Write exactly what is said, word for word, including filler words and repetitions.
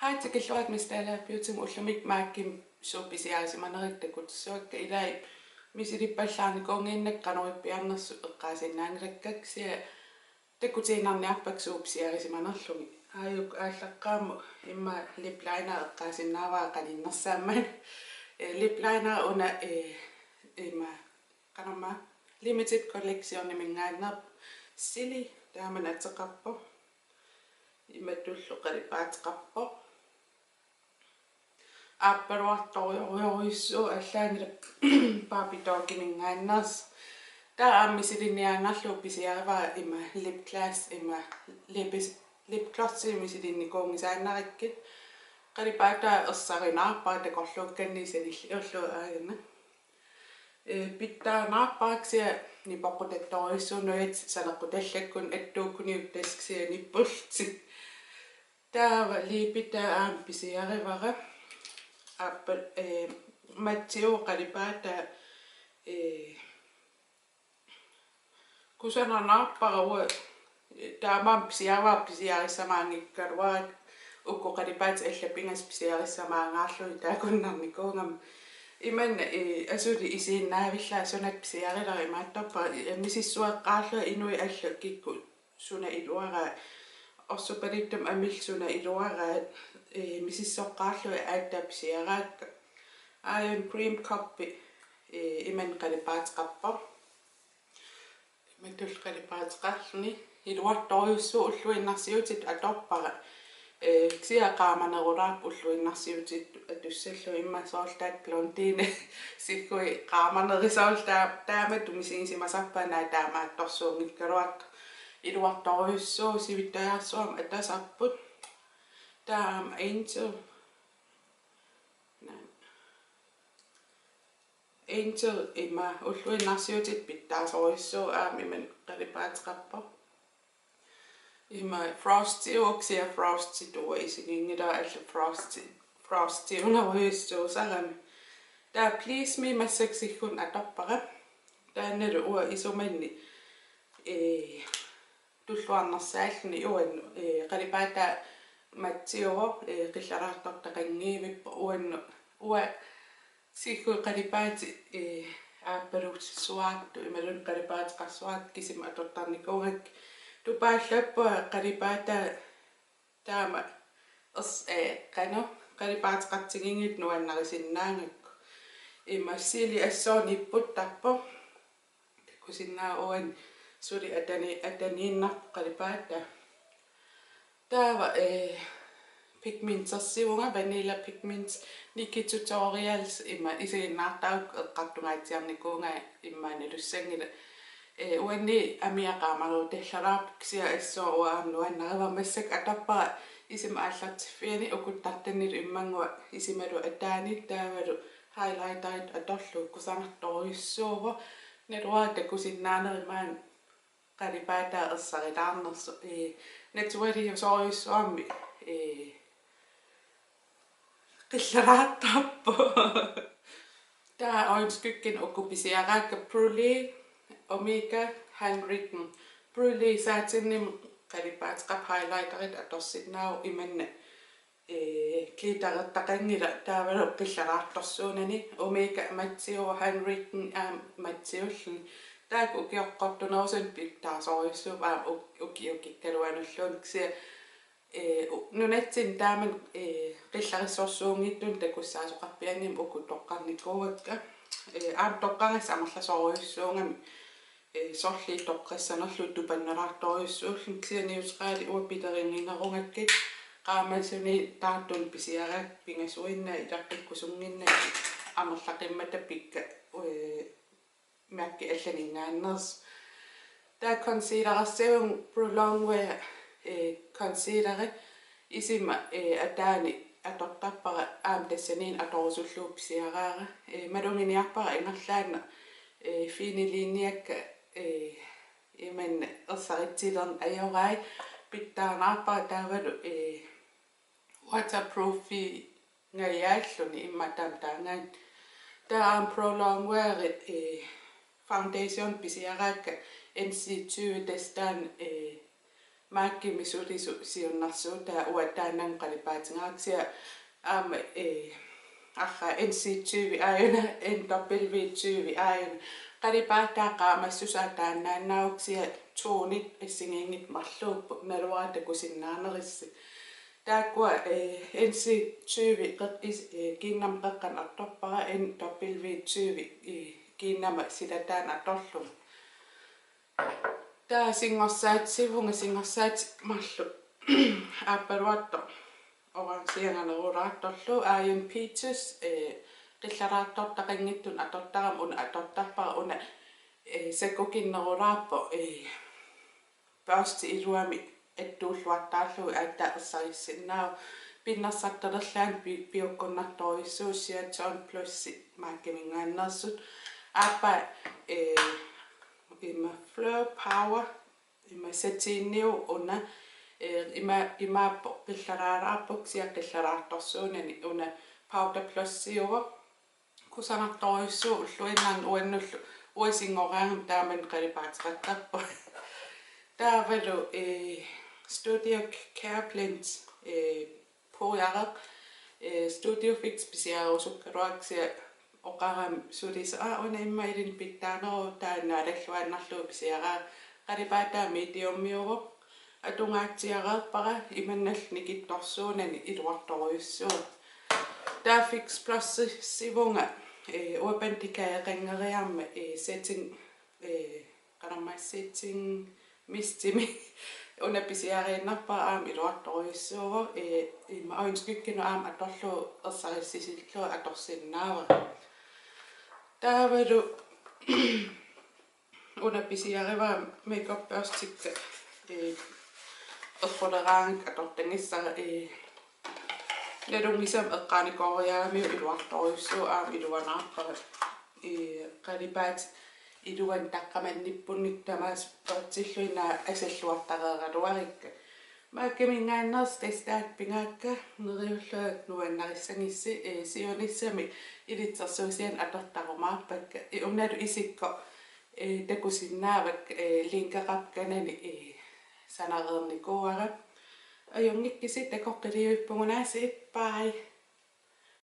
Aatsaat tikilluarit Miss Dalager Beautymut. Ullumi MAC-imik suut pisiarisimanerit takutissuakka, ilai misilippallaarnikuunnginnakku qanoq ippiarnersut eqqaasinnaanngilakka, kisianni takutiinnarniarpakka suut pisiarisimanerlugit. Aajuku aallaqqaammut immaqa lip liner eqqaasinnaavara qaninnersaammat. Eh, lip liner una, eh, immaqa qanormaa Limited Collectioniminngaanneerpoq, Silly, taamani ateqarpoq. Imatullu qalipaateqarpoq. Aappaluartorujorujussuuvoq, allaanngilaq Barbie Doggiminngaanneersoq. Taava aamma misilinniaannarlugu pisiarivara ima lip gloss, ima lipis-, lip glossi misilinnikuunngisaannarakkit. Qalipaataa ersarinaarpara takorluukkanni sanilliorlugu aajuna. Eh, pitsaanaarpara kisianni nipoqqutattorujussuuvoq, nujat saneqqutallakkunik attuukkuniuk tassa kisianni nippullutik. Taava liipitaa aamma pisiarivara. Aappal-, eh, mattiuvoq qalipaataa, eh, kusanarnaarpara uanga, eh, taamaammat pisiarivara, pisiarissamaanngikkaluarpara, uku qalipaatit allat pingasut pisiarissamaangaarlugit taakkuinnarnikuugama. Imanna, eh, asuli isiinnaavillaa suna pisiarilara, imaattorpara, eh, misissueqqaarlunga inuit allat kikkut suna iluaraat, orsupalittumik amillit suna iluaraat, eh, misissoqqaarlugit aatsaat pisiaraakka. Aajuna Cream Cup, eh, imanna qalipaateqarpoq. Imatullu qalipaateqarluni. Iluartorujussuuvoq, ulluinnarsiutitut atorpara. Eh, kisianni qaamanerulaarpoq ulluinnarsiutitut atussallugu, immaqa soorlu taakku blondini siggui qaamaneri, soorlu taa-, taamatut misigisimasarpara, naak taamaattorsuunngikkaluartoq. Iluartorujussuuvoq, sivittajaarsuarmik atasarput. Taava aamma Angel. Angel ima ulluinnarsiutitut pitsaasorujussuuvoq, aamma imanna qalipaateqarpoq. Ima Frosty, uanga kisianni Frosty tuua isiginngilara, allat Frosty, Frostyunerujussuusarami. Taava Please Me massakkut siggunik atorpara. Taannalu uanga isumanni, eh, tulluarnersaalluni uannut, eh, qalipaataa mattiuvoq, eh, qillaraartortaqanngivippoq uannut. Uanga siggui qalipaatit, eh, aappaluussuartut imaluunniit qalipaateqarsuartut kisimik atortarnikuugakkit. Tupaallappunga qalipaataa taama ers-, eh, qanoq, qalipaateqartiginngitsoq nuannarisinnaagakku. Ima Silly assut nipputtarpoq. Takusinnaavat uani suli atani-, ataniinnarpoq qalipaataa. Taava, eh, pigmentersivunga, Vanilla Pigment, NikkieTutorials, ima isiginnaartarukku eqqartungaatsiarnikuuvunga, immaqa nalussanngilaq. Eh, uanni amia qaamanerutallalaarpoq, kisianni assut uanga aamma nuannarivara. Massakkut atorpara isima aallartiffiani ukuttartannilu immannguaq isimalu ataani, taavalu highlighterit atorlugu, kusanartorujussuuvoq. Naluara takusinnaanerit maani qalipaataa ersarilaarnersoq, eh, naturaliusorujussuarmik, eh, qillaraartarpoq. Taava øjenskyggenit uku pisiaraakka, Brulé, Omega, Handwritten. Brulé saatinimik qalipaateqarpoq, highlighterit atorsinnaavoq, imanna, eh, glitterertaqanngilaq, taavalu qillaraartorsuunani. Omega mattiuvoq, Handwritten aamma mattiulluni. Taakku ukioqqortunerusunik pitsaasorujussuupput, aamma uk-, ukiukikkaluarlugit, kisianni, eh, u-, nunatsinni taamani, eh, qillarissorsuunngitsunik takussaasoqarpianngimmat uku toqqarnikuuakka. Eh, aamma toqqagassat amerlasoorujussuugamik, eh, sorliit toqqassanerlugit tupannalaartorujussuullugit, kisianni neutralit uanga pilerinnginnerugakkit, qaamasunik taartunik pisiaraakka, pingasuinnaat ilaqqikkusunnginnakkit amerlaqimmata pikka, eh, mærkit allaninngaanneersoq. Taava concealerissavunga, Pro Longwear, eh, concealeri isima, eh, ataani atortarpara, aamma tassaniinneq atorusullugu pisiaraara. Eh, maluginiarpara ingerlaannaq, eh, fine linjekka, eh, imanna ersaritsilerneq ajorai, pitsaanaarpara taavalu, eh, waterproofi ngajaalluni immaqa taama taangaanni. Taava aamma Pro Longwearit, eh, foundation pisiaraakka, N C tyve, tassa taanna, eh, MAC-imi sulisut siunnersuutaat, uanga taanna qalipaatigaara kisianni aamma, eh, arraa N C tyve aajuna, N W tyve aajuna. Qalipaataa qaamassusaa taannaannaavoq kisianni tonit assigiinngitsut marluupput, naluara takusinnaanerissi. Taakkua, eh, N C tyve qeq-, is-, eh, kiinnama qeqqanut atorpara, N W tyve, eh, kiinnama silataanut atorlugu. Taava singorsaatit sivunga, singorsaatit marluk aappaluartoq orangeanganerulaartorlu, Iron Peaches, eh, qillaraartortaqanngitsunut atortarama una atortarpara, una, eh, sakkukinnerulaarpoq, eh, børsti iluamik attuulluartarlugu aatsaat ersarissinnaavoq. Pinnersartalerlaanut pi-, piukkunnartorujussuuvoq, Shea Tone Plus MAC-iminngaanneersut. Aappaa, eh, ima Fleur Power, ima satiniuvoq una, eh, ima, imaappoq qillaraalaarpoq, kisianni qillaraartorsuunani una Powder Plusiuvoq. Kusanartorujussuuvoq, ulluinnarni uannullu uanga singoreerama taamani qalipaateqartarpoq. Taavalu, eh, Studio Careblend, eh, puujareq, eh, Studio Fix pisiarerusukkaluarpara kisianni oqarama sulisoq, aa, una immaqa ilinnut pitsaaneruvoq, taanna naalalluinnarlugu pisiaraara. Qalipaataa mediumiuvoq, atungaatsiareerpara, imannak nikittorsuunani iluartorujussuuvoq. Taava Fix Plus sivunga, eh, Urban Decay-eqanngeriarmat, eh, setting, eh, qanormaa setting mistimi una pisiariinnarpara, aamma iluartorujussuuvoq, eh, ima øjenskyggenut aamma atorlugu ersarissisillugu atorsinnaavara. Taavalu una pisiarivara makeup børstikka, eh, erruleraangakku atortagissara, eh, nalunngisamik eqqaanikooriaramiuk, iluartorujussuuvoq, aamma iluanaarpara. Eh, qalipaatit iluanni taqqamannippunnik tamaasa børstilluinnaq asalluartareeraluarikka. MAC-iminngaanneersut testaat pigaakka, neriullunga nuannarisagissi, eh, siunissami ilitsersuusianik atortarumaarpakka. Eh, unalu isikkoq, eh, takusinnaavakka, eh, linkeqarpoq kanani, eh, sanareernikuuara. Ajunngikkisi, takoqqiliivippugut aasiit. Bye.